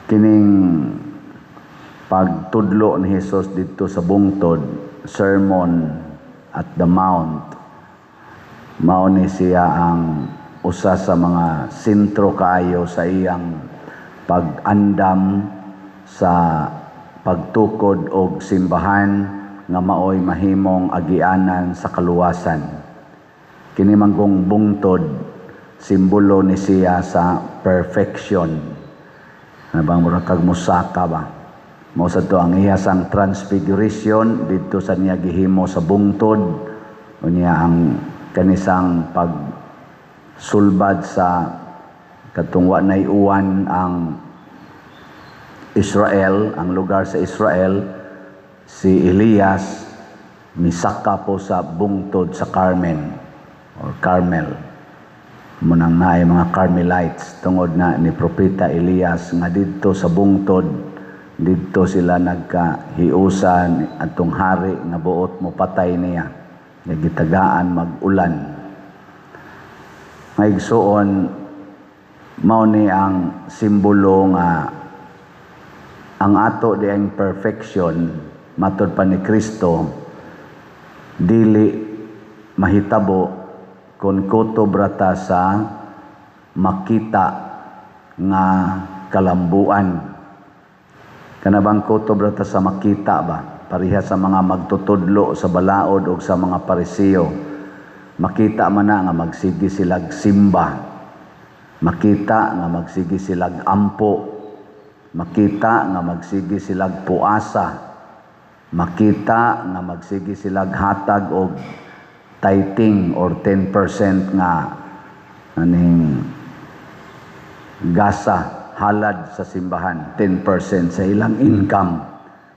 Kining pagtudlo ni Jesus didto sa bungtod, Sermon at the Mount, mao ni siya ang usa sa mga sentro kaayo sa iyang pag-andam sa pagtukod og simbahan nga maoy mahimong agianan sa kaluwasan. Kini manggong bungtod, simbolo ni siya sa perfection. Na bang mura kag musaka ba? Mao sad to ang iya sang transfiguration didto sa niya gihimo sa bungtod. Unya ang kanisang pag sulbad sa katong wa nay uwan ang Israel, ang lugar sa Israel, si Elias misaka po sa bungtod sa Carmen or Carmel. Munang naay mga Carmelites tungod na ni Propeta Elias nga didto sa bungtod didto sila nagkahiusan atong hari nga buot mo patay niya nga gitagaan mag-ulan. Nga igsuon, mao ni ang simbolo nga ang ato diang perfection, matod pa ni Kristo, dili mahitabo kung kutob ra ta sa makita nga kalambuan. Kana bang kutob ra ta sa makita ba? Pareha sa mga magtutudlo sa balaod o sa mga Parisiyo. Makita man na nga magsige silag simba. Makita nga magsige silag ampo. Makita nga magsige silag puasa. Makita nga magsige silag hatag og tithing or 10% nga aning gasa, halad sa simbahan, 10% sa ilang income.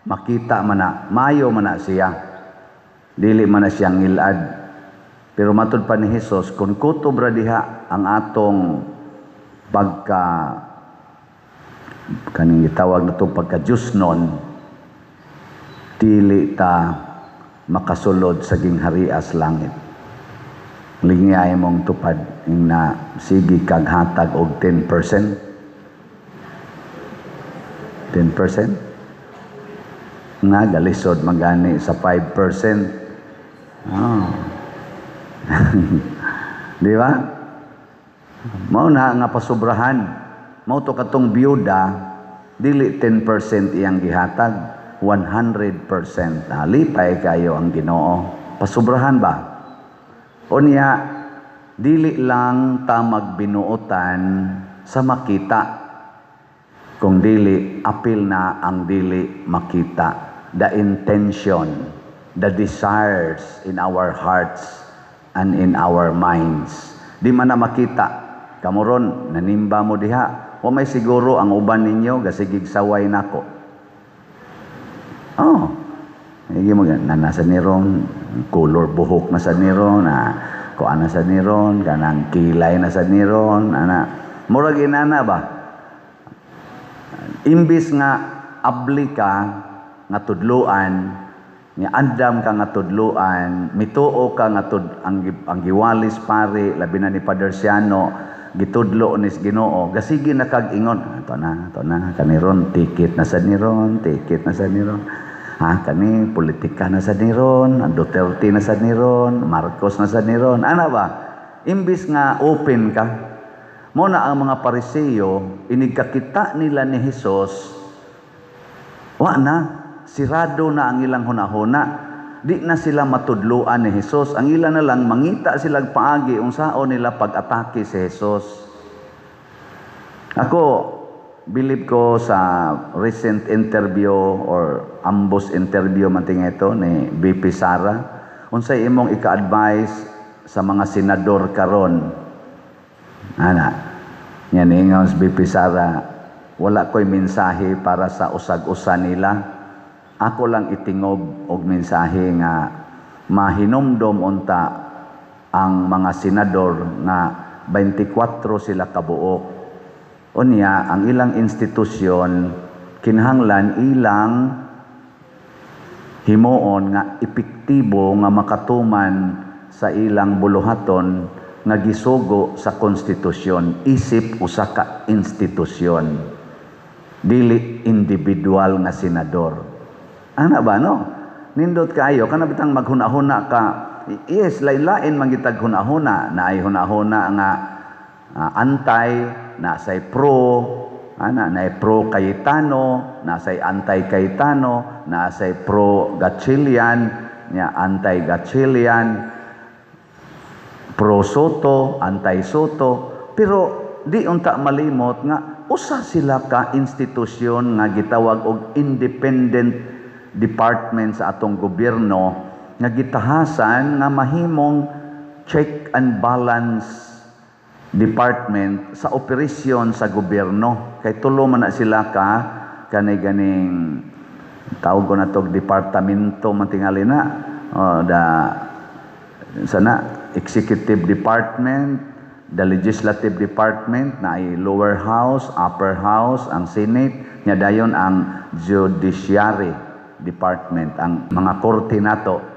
Makita man na mayo man na siya, dili man na siya ngilad. Pero matud pa ni Hesus, kung kutob ra diha ang atong pagka kaning gitawag na pagka Diyosnon, dili ta makasulod sa gingharias langit. Lingiyay mong tupad ing na sige kag hatag og 10%. 10%? Nga galisod magani sa 5%. Oh. Di ba? Mao na nga pasubrahan. Mao to katong biyuda, dili 10% iyang gihatag, 100%. Ah, lipay kayo ang Ginoo. Pasubrahan ba? Unya, dili lang ta magbinuotan sa makita. Kung dili, apil na ang dili makita. The intention, the desires in our hearts and in our minds. Di man na makita. Kamuron, nanimba mo diha. Wa may siguro ang uban ninyo, gasigig saway nako. Oh. Hindi mo na nasa niron, color buhok na sa niron, na kuan na sa niron, kanang kilay na sa niron, ana. Murag inana ba? Imbis nga abli ka nga tudluan, nga andam ka nga tudluan, mituo ka nga ang giwalis pare, labi na ni Father Siano, gitudlo nis Ginoo, gasige na kag ingon, ato na, kaniron ticket na sa niron, ticket na sa niron. Ha, kani politika na sa niron, Duterte na sa niron, Marcos na sa niron. Ana ba? Imbis nga open ka, mo na ang mga Pariseo, inigkakita nila ni Jesus, wa na, sirado na ang ilang hunahuna. Di na sila matudluan ni Jesus. Ang ila na lang, mangita silang paagi unsaon nila pag-atake si Jesus. Ako, believe ko sa recent interview or ambush interview man tinga ito ni VP Sara, unsay imong ika-advise sa mga senador karon? Ana, yan ingon si VP Sara, "Wala ko'y mensahe para sa usag-usa nila. Ako lang itingob og mensahe nga mahinumdom unta ang mga senador nga 24 sila kabuok. Unya, ang ilang institusyon kinahanglan ilang himuon nga epektibo nga makatuman sa ilang buluhaton nga gisugo sa konstitusyon isip usa ka institusyon." Dili individual nga senador. Ana ba, no? Nindot kaayo kana bitang maghuna-huna ka. Yes, lain-lain man gitag huna-huna, naay huna-huna nga anti, naa say pro, ana, naay pro Cayetano, naa say anti Cayetano, naa say pro Gatchalian, nya anti Gatchalian, pro Sotto, anti Sotto, pero di unta malimot nga usa sila ka institusyon nga gitawag og independent department sa atong gobyerno nga gitahasan nga mahimong check and balance department sa operasyon sa gobyerno, kay tulo man na sila ka kanay ganing tawag ko na tog departamento man tingali na, oh, the sana executive department, the legislative department na ay lower house, upper house, ang Senate nya, dayon ang judiciary department, ang mga korte nato.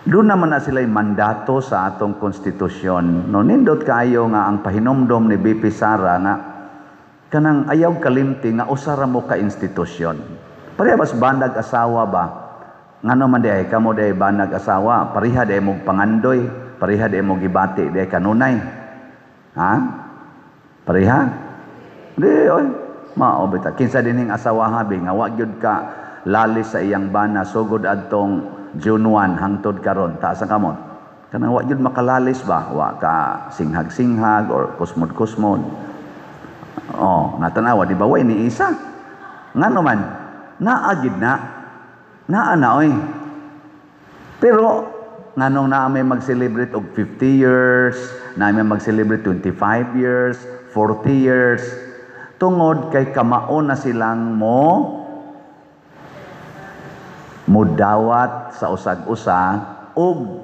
Doon naman na sila'y mandato sa atong konstitusyon. No, nindot kaayo nga ang pahinomdom ni VP Sara nga kanang ayaw kalimti nga usa ra mo ka institusyon. Pareha bas banag asawa ba? Ngano man diay kamo diay banag asawa, pareha diay mo pangandoy, pareha diay mo gibati diay kanunay. Ha? Pareha? Di oy. Mao bita. Kinsa dining asawa habi nga wa gyud ka lalis sa iyang bana sugod adtong June 1 hangtod karon? Taas ang kamot. Kanang wa gyud makalalis ba? Wa ka singhag-singhag or kusmod-kusmod. Oh, natanawa, di ba, way ni isa? Ngano man naa gid na. Naa na oy. Pero nganong naa may mag-celebrate og 50 years, naa may mag-celebrate 25 years, 40 years, tungod kay kamao na silang mo mudawat sa usag-usa ug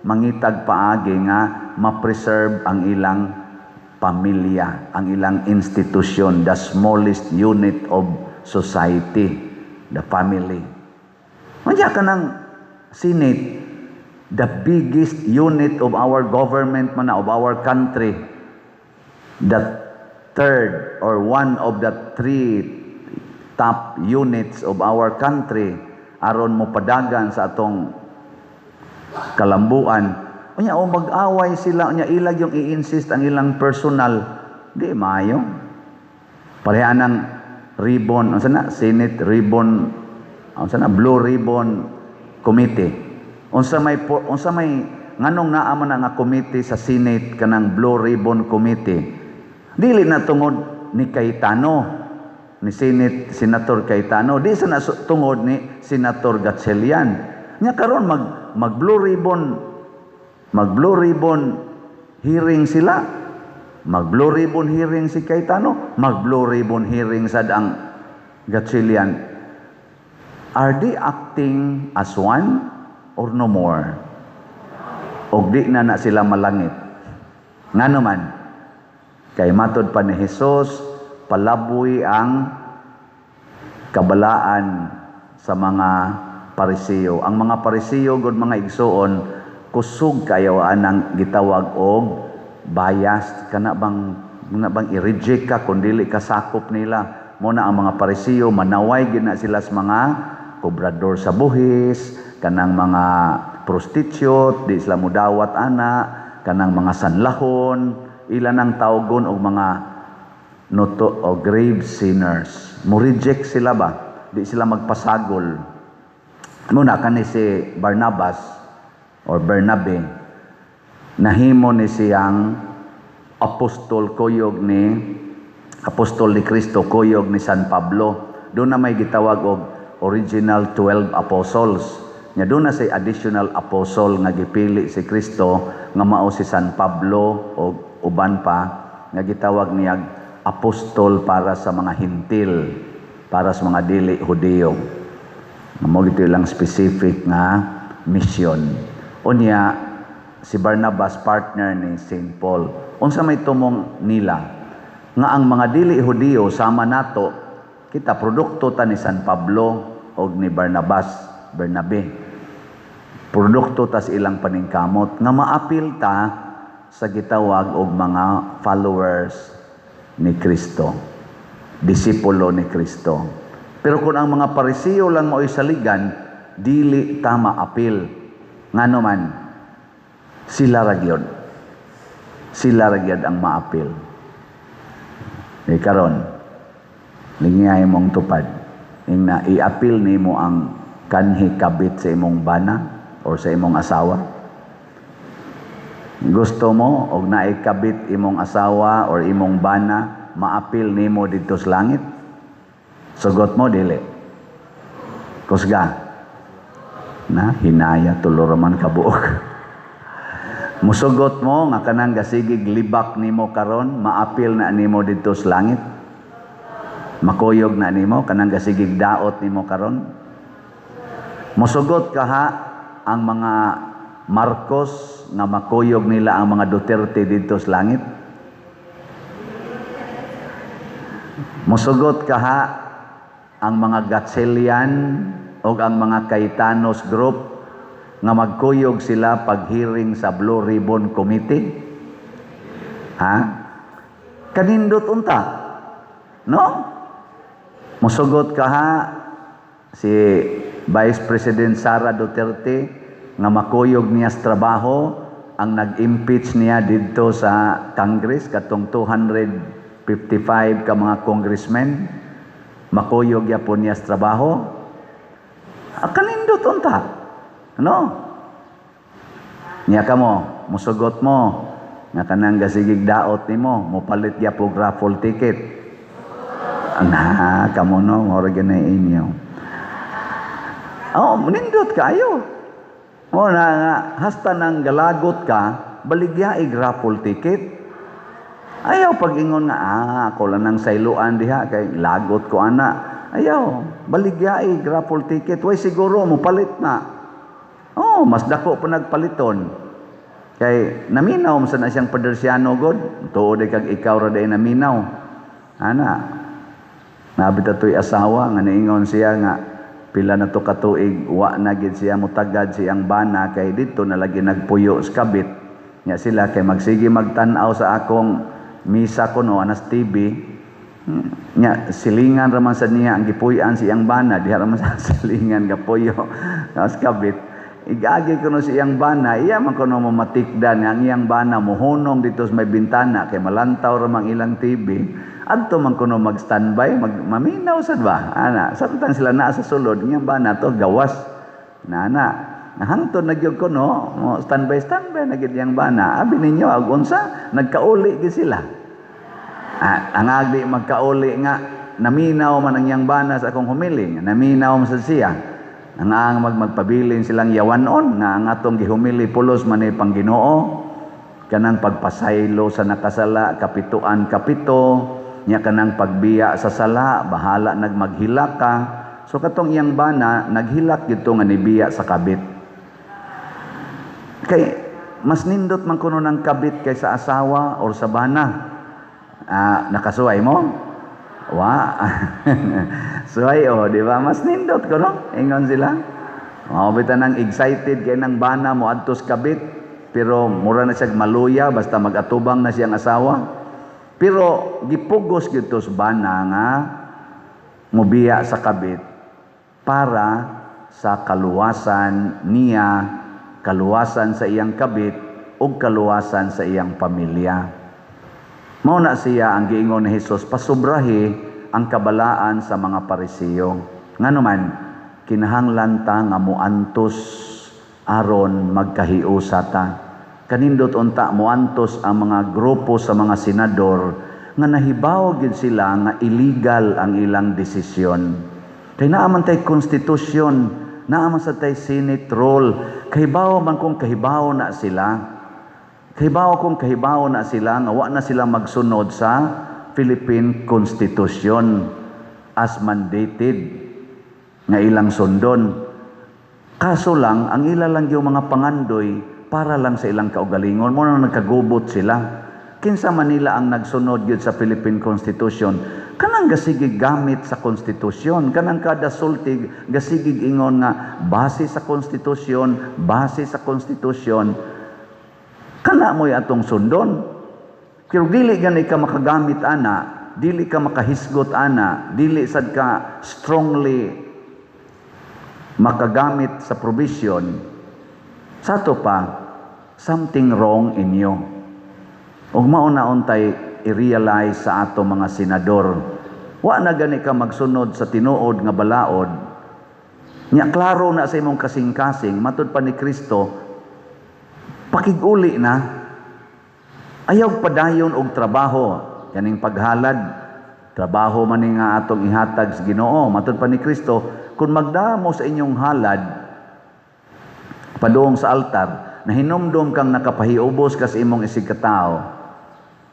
mangitag paagi nga ma-preserve ang ilang pamilya, ang ilang institusyon, the smallest unit of society, the family. Manya ka ng Senate, the biggest unit of our government man na, of our country, the third or one of the three top units of our country aron mo padagan sa atong kalambuan. Unya o mag-away sila, unya ilag yung i-insist ang ilang personal, di maayo. Pareha ng ribbon, unsa na, Senate ribbon, unsa na, Blue Ribbon Committee. Unsa may nganong naa man na nga committee sa Senate kanang Blue Ribbon Committee? Dili na tungod ni Cayetano, ni Senate Senator Cayetano, di sa na tungod ni Senator Gatchalian. Nya karon mag mag blue ribbon hearing sila. Mag blue ribbon hearing si Cayetano, mag blue ribbon hearing sad ang Gatchalian. Are they acting as one or no more? Og di na na sila malangit. Ngano man? Kay matod pa ni Jesus, palaboy ang kabalaan sa mga Pariseo. Ang mga Pariseo gud, mga igsuon, kusog kayo anang gitawag og biased, kana bang i-reject ka kung dili ka sakop nila. Mo na ang mga Pariseo, manaway gid na sila sa mga kobrador sa buhis, kanang mga prostitute, di sila mudawat ana, kanang mga sanlahon, ilan ang tawgon og mga noto o grave sinners. Mo reject sila ba? Di sila magpasagol. Muna kani si Barnabas or Bernabe, nahimo ni siyang apostol kuyog ni apostol ni Kristo, kuyog ni San Pablo. Doon na may gitawag og original 12 apostles. Nya doon na say additional apostle nga gipili si Kristo nga mao si San Pablo o uban pa nga gitawag niya apostol para sa mga Hentil, para sa mga dili Hudiyo. Mao gito lang specific nga mission. Unya si Barnabas, partner ni St. Paul. Unsa may tumong nila? Nga ang mga dili Hudiyo sama nato, kita produkto ta ni San Pablo og ni Barnabas, Bernabe. Produkto ta sa ilang paningkamot nga maapil ta sa gitawag og mga followers ni Kristo. Disipulo ni Kristo. Pero kung ang mga Parisiyo lang mao'y saligan, dili ta maapil. Ngano man, sila ra gyud. Sila ra gyud ang maapil. E karon, lingiyay mong tupad. Ingna iapil nimo ang kanhi kabit sa imong bana or sa imong asawa. Gusto mo og naay kabit imong asawa or imong bana, maapil nimo didto sa langit? Sugot mo, dili. Kusga. Na hinaya, tulo ra man kabuok. Musugot mo nga kanang gasigig libak nimo karon, maapil na nimo didto sa langit? Makuyog na nimo kanang gasigig daot nimo karon? Musugot ka ha ang mga Marcos nga makuyog nila ang mga Duterte didto sa langit? Musugot ka ha ang mga Gatchalian o ang mga Cayetanos Group nga magkuyog sila pag hearing sa Blue Ribbon Committee? Ha? Kanindot unta. No? Musugot ka ha si Vice President Sara Duterte nga makuyog niya sa trabaho ang nag-impeach niya didto sa Congress, katong 255 ka mga congressmen, makuyog yapon niya sa trabaho? Ah, kanindot unta. No? Niya ka mo, musugot mo nga kanang gasigig daot nimo, mopalit gyapon raffle ticket? Ana, kamo no, mao ra gyud na inyo. Oh, nindot kayo. Mo na nga, hasta nang galagot ka, baligya ig raffle ticket. Ayaw pag-ingon nga, "Ah, ako lang nang sayloan diha, kay lagot ko ana." Ayaw, baligya ig raffle ticket. Way siguro, mo palit na. Oh, mas dako pa nagpaliton. Kay naminaw man sa na siyang Padersiano god. Tuod kag ikaw ra day naminaw. Ana, nabit ato'y asawa nga niingon siya nga pila na to katuig wa na gid siya mutagad siyang bana kay didto na lagi nagpuyo sa kabit. Nya sila kay magsige magtan-aw sa akong misa kuno anas TV. Nya silingan ra man sad niya ang gipuy-an siyang bana, diha ra man sa silingan gapuyo sa kabit. Igagi kuno si iyang bana, iya man kuno mamatikdan nga ang iyang bana mohunong dito sa may bintana kay malantaw ra mang ilang TV. Adto man kuno mag-standby, mag maminaw sad ba? Ana, samtang sila naa sa sulod, iyang bana to gawas. Nana, hangtod na gyud kuno, mo standby standby na gyud iyang bana. Abi ninyo ag unsa, nagkauli gyud sila. Ah, ang agdi magkauli nga naminaw man ang iyang bana sa akong humiling, naminaw man sad siya. Ang magpabilin silang yawanon nga ang atong gihumili pulos man ni pang Ginoo, kanang pagpasaylo sa nakasala kapituan kapito, nya kanang pagbiya sa sala, bahala nagmaghilak ka. So katong iyang bana naghilak gyud nga nibiya sa kabit. Kay mas nindot man kuno ng kabit kaysa asawa or sa bana. Ah, nakasuway mo? Wa. Suway oh, di ba? Mas nindot ko no? Ingon sila. Mao bitaw nang excited kay nang bana mo adtos kabit, pero mura na siya maluya basta mag-atubang na siyang asawa. Pero gipugos gyud to sa bana nga mobiya sa kabit para sa kaluwasan niya, kaluwasan sa iyang kabit ug kaluwasan sa iyang pamilya. Mao na siya ang giingon ni Hesus, pasubrahi ang kabalaan sa mga Parisiyo. Ngano man, kinahanglan ta nga moantos aron magkahiusa ta. Kanindot unta moantos ang mga grupo sa mga senador nga nahibaw gyud sila nga illegal ang ilang desisyon. Kay naa man tay konstitusyon, naa man sa tay Senate rule, kahibaw man kung kahibaw na sila. Kahibaw kung kahibaw na sila nga wa na sila magsunod sa Philippine Constitution as mandated nga ilang sundon. Kaso lang, ang ila lang yung mga pangandoy para lang sa ilang kaugalingon. Mo na nagkagubot sila. Kinsa man nila ang nagsunod yun sa Philippine Constitution? Kanang gasigig gamit sa konstitusyon, kanang kada sultig gasigig ingon nga base sa konstitusyon, base sa konstitusyon, kana mo'y atong sundon. Pero dili gani ka makagamit ana. Dili ka makahisgot ana, dili sad ka strongly makagamit sa provision, sa ato pa, something wrong in you. Ug mao na untay i-realize sa ato mga senador. Wa na gani ka magsunod sa tinuod nga balaod. Nya klaro na sa imong kasing-kasing, matud pa ni Kristo, pakig-uli na. Ayaw padayon og trabaho, kaning paghalad, trabaho man ni nga atong ihatag sa Ginoo. Matud pa ni Kristo, kung magdamo sa inyong halad, padung sa altar, nahinumdom kang nakapahiubos ka sa imong isigkatao,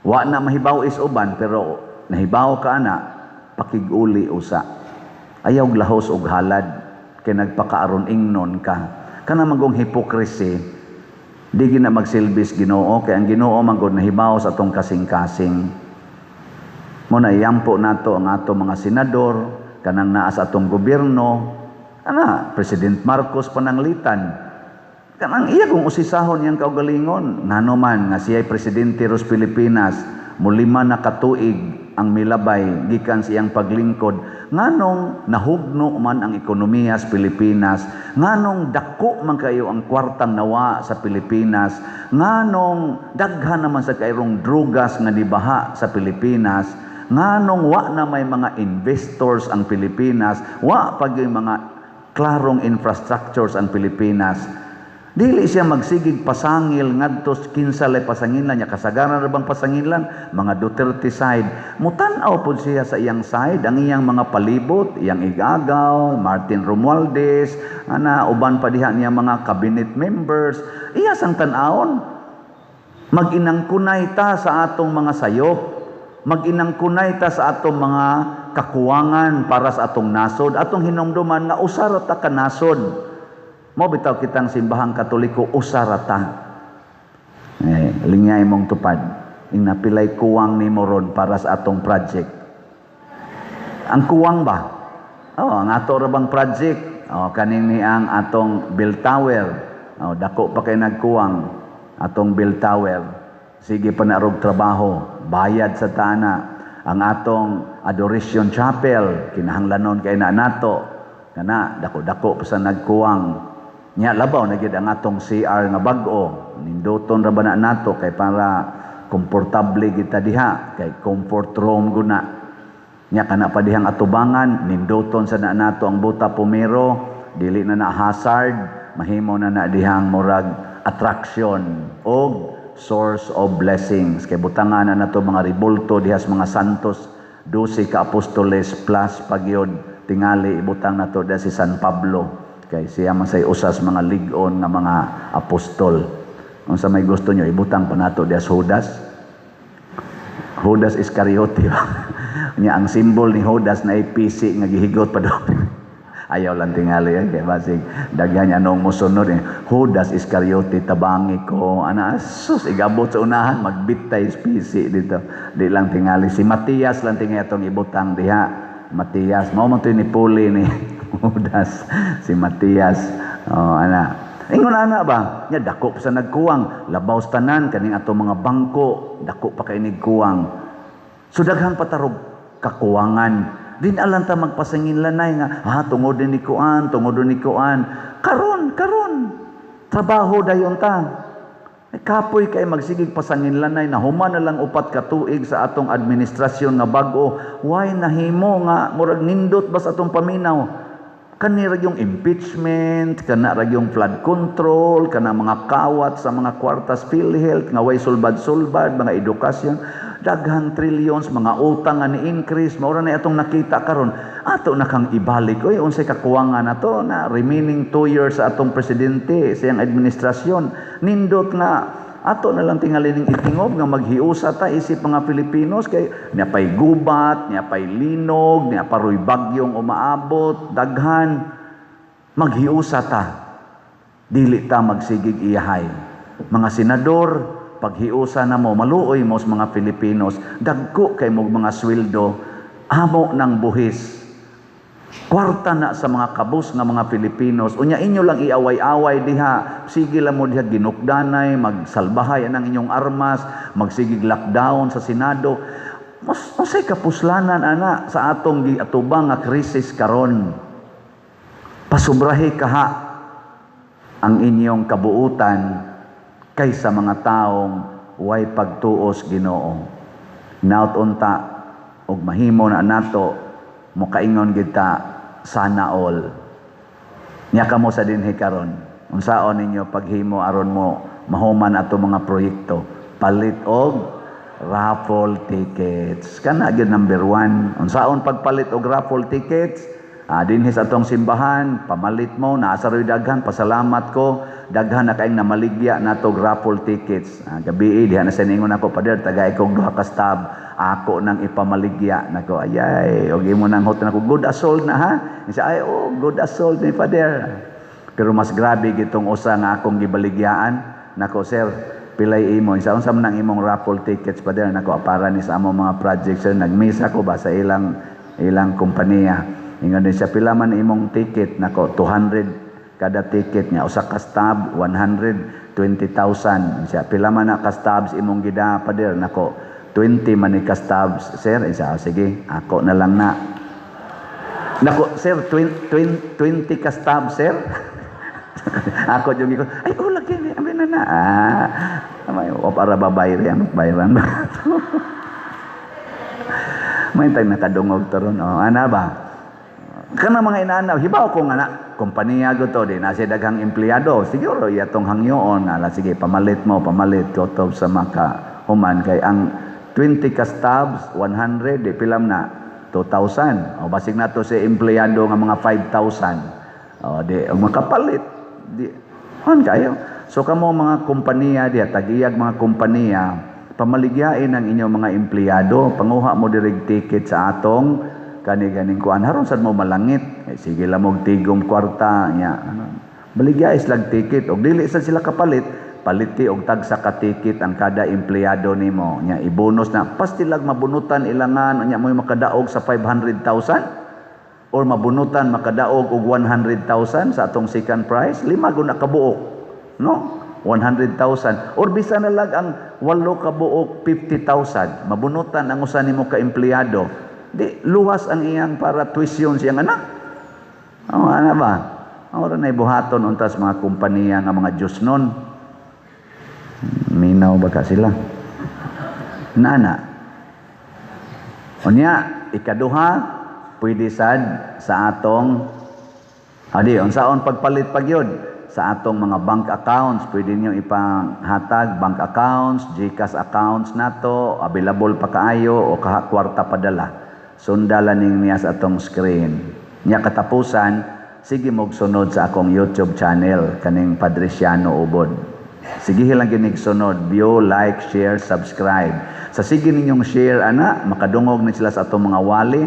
wa na mahibaw is uban, pero nahibaw ka ana, pakig-uli usa. Ayaw lahos og halad, kay nagpakaaron ingnon ka. Kana magong hypocrisy, di gina magsilbis Ginoo, kay ang Ginoo man gud nahibaw sa atong kasing-kasing. Mo na iyampo nato ang ato mga senador, kanang naa sa atong gobyerno, ana President Marcos pananglitan. Kanang iya kung usisahon niyang kaugalingon, ngano man nga siya'y presidente ros Pilipinas, mulima na katuig ang milabay gikan sa iyang paglingkod, nganong nahugno man ang ekonomiya sa Pilipinas, nganong dako man kayo ang kwartang nawa sa Pilipinas, nganong daghan naman sa kayrong drugas nga nibaha sa Pilipinas, nganong wa na may mga investors ang Pilipinas, wa pag yung mga klarong infrastructures ang Pilipinas. Dili siya magsigig pasangil ngadto kinsa lay pasangilan niya, kasagaran ra bang pasangilan mga Duterte side. Mutan-aw pud siya sa iyang side, ang iyang mga palibot, iyang igagaw, Martin Romualdez, ana uban pa diha niya mga cabinet members, iya sang tan-awon. Mag-inangkunay ta sa atong mga sayop, mag-inangkunay ta sa atong mga kakuwangan para sa atong nasod, atong hinumduman nga usa ra ta ka nasod. Mo bitaw kitang Simbahang Katoliko, usa ra ta. Eh, lingay mong tupad. Ing napilay kuwang nimo ron para sa atong project. Ang kuwang ba? Oh, ang ato ra bang project? Oh, kaning ni ang atong bell tower. Oh, dako pa kay nagkuwang atong bell tower. Sige pa na rog trabaho, bayad sa tana. Ang atong Adoration Chapel, kinahanglanon kay na nato. Kana dako-dako pa sa nagkuwang. Nya labaw na gyud ang atong CR nga bag-o. Ninduton ra ba na nato kay para komportable kita diha, kay comfort room guna. Nya kana pa dihang atubangan, ninduton sa na nato ang buta pumero, dili na na hazard, mahimo na na dihang murag attraction og source of blessings. Kay butangan na nato mga ribulto diha sa mga santos, 12 ka apostoles plus pagyod tingali ibutang nato diha si San Pablo. Kay siya man say usas mga lig-on nga mga apostol. Unsa may gusto nyo, ibutang pa nato diha sa Judas. Judas Iscariote. Nya ang symbol ni Judas na ipisi nga gihigot pa doon. Ayaw lang tingali eh, kay basig daghan anong mosunod eh. Judas Iscariote, tabangi ko ana, sus, igabot sa unahan magbitay pisi dito. Di lang tingali si Matias lang tingali atong ibutang diha. Matias mao man to ni puli ni Judas, si Matias. Oh, ana. Ingon ana ba? Nya dako pa sa nagkuwang, labaw sa tanan kaning atong mga bangko, dako pa kay nigkuwang. So daghang patarog kakuwangan. Din alang ta magpasanginlanay nga tungod din ni kuan, tungod din ni kuan. Karon, karon trabaho dayon ta. Ay, kapoy kay magsigig pasanginlanay na human na lang 4 ka tuig sa atong administrasyon nga bag-o. Why nahimo nga murag nindot ba sa atong paminaw? Kani ra yung impeachment, kana ra yung flood control, kana mga kawat sa mga kwartas PhilHealth nga way sulbad-sulbad, mga edukasyon, daghang trillions, mga utang nga ni-increase, mao ra na atong nakita karon. Ato na kang ibalik oy, unsay kakuwangan nato na remaining 2 years sa atong presidente, sa iyang administrasyon. Nindot nga ato na lang tingali ning itingob nga maghiusa ta isip mga Pilipinos kay nia pay gubat, nia pay linog, nia paroy bagyong umaabot, daghan. Maghiusa ta. Dili ta magsigig iyahay. Mga senador, paghiusa na mo, maluoy mo sa mga Pilipinos, dagko kay mog mga sweldo, amo ng buhis. Kwarta na sa mga kabus nga mga Pilipinos. Unya inyo lang iaway-away diha. Sige lang mo diha ginukdanay, magsalbahay ang inyong armas, magsigig lockdown sa Senado. Mas unsay kapuslanan ana sa atong giatubang nga krisis karon? Pasubrahi kaha ang inyong kabuutan kaysa mga taong way pagtuos Ginoo. Hinaut unta og mahimo na nato, mokaingon gid ta, "Sana all." Nya kamo sa dinhi karon, unsaon ninyo paghimo aron mo mahuman ato mga proyekto? Palit og raffle tickets. Kana gyud number one. Unsaon pagpalit og raffle tickets? Ah, dinhi sa atong simbahan, pamalit mo, naa sa ro'y daghan, pasalamat ko, daghan na kaayong namaligya nato raffle tickets. Ah, gabi diha na sa ningon ako, "Pader, tagay kog duha ka stub, ako nang ipamaligya." Nako, ayay, og imo nang hotel nako, "Good as sold na ha." Siya, "Ay, oh, good as sold ni Pader." Pero mas grabe gitong usa nga akong gibaligyaan. "Nako, sir, pilay imo? Isa unsa man ang imong raffle tickets, Pader?" "Nako, para ni sa among mga projects, sir, nagmisa ko ba sa ilang ilang kompanya." Ingon din siya, "Pila man imong ticket?" "Nako, 200 kada ticket niya. Usa ka stub, 120,000." Siya, "Pila man na ka stubs imong gida, Pader?" "Nako, 20 man ni ka stubs, sir." Siya, "Sige, ako na lang na." "Nako, sir, 20, 20 ka stubs, sir." Ako yung ko, "Ay, oh, lagi, amin na na." Ah, may, o para babayri, ang bayran ba? May tag nakadungog to ron. Oh, ana ba? Kana mga inaanaw, hibaw ko nga na, kompanya ko to, di na siya daghang empleyado. Siguro, iyatong hangyoon, ala, sige, pamalit mo, pamalit, kotob sa maka human, kay ang 20 ka stubs, 100, di pilam na, 2,000. O basig na to si empleyado nga mga 5,000. O di, og makapalit, di, han kayo. So kamo mga kompanya diha, tagiyag mga kompanya, pamaligyain ang inyong mga empleyado, panguha mo dirig ticket sa atong kani ganing kuan haron sad mo malangit. Eh, sige lang og tigom kwarta nya. Ano, baligya slag ticket og dili sad sila kapalit, paliti og tagsa ka ticket ang kada empleyado nimo nya, ibonus na pastilag mabunutan ilangan nya mo makadaog sa 500,000 or mabunutan makadaog og 100,000 sa atong second prize, lima guna kabuok, no? 100,000 or bisan na lang ang walo kabuok, 50,000, mabunutan ang usa nimo ka empleyado, di luwas ang iyang para tuition siyang anak. Oh, ano ba? Ora na buhaton untas mga kompanya nga mga Diyos nun. Minaw ba ka sila? Nana. Unya, ikaduha, pwede sad sa atong adi, unsaon pagpalit pag yun? Sa atong mga bank accounts, pwede niyo ipanghatag bank accounts, GCash accounts nato, available pa kaayo o kaha kwarta padala. Sundala ning niya sa atong screen. Nya katapusan, sige mog sunod sa akong YouTube channel kaning Padriciano Ubod. Sige lang ginig sunod, view, like, share, subscribe. Sa sige ninyong share ana, makadungog ni sila sa atong mga wali,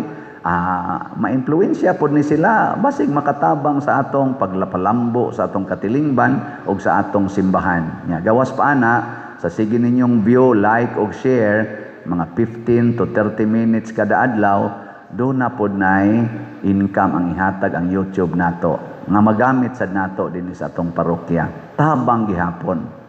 maimpluwensya pod ni sila basig makatabang sa atong paglapalambo sa atong katilingban o sa atong simbahan. Nya gawas pa ana sa sige ninyong view, like og share mga 15 to 30 minutes kada adlaw, do na pod nay income ang ihatag ang YouTube nato nga magamit sad nato dinhi sa atong parokya. Tabang gihapon.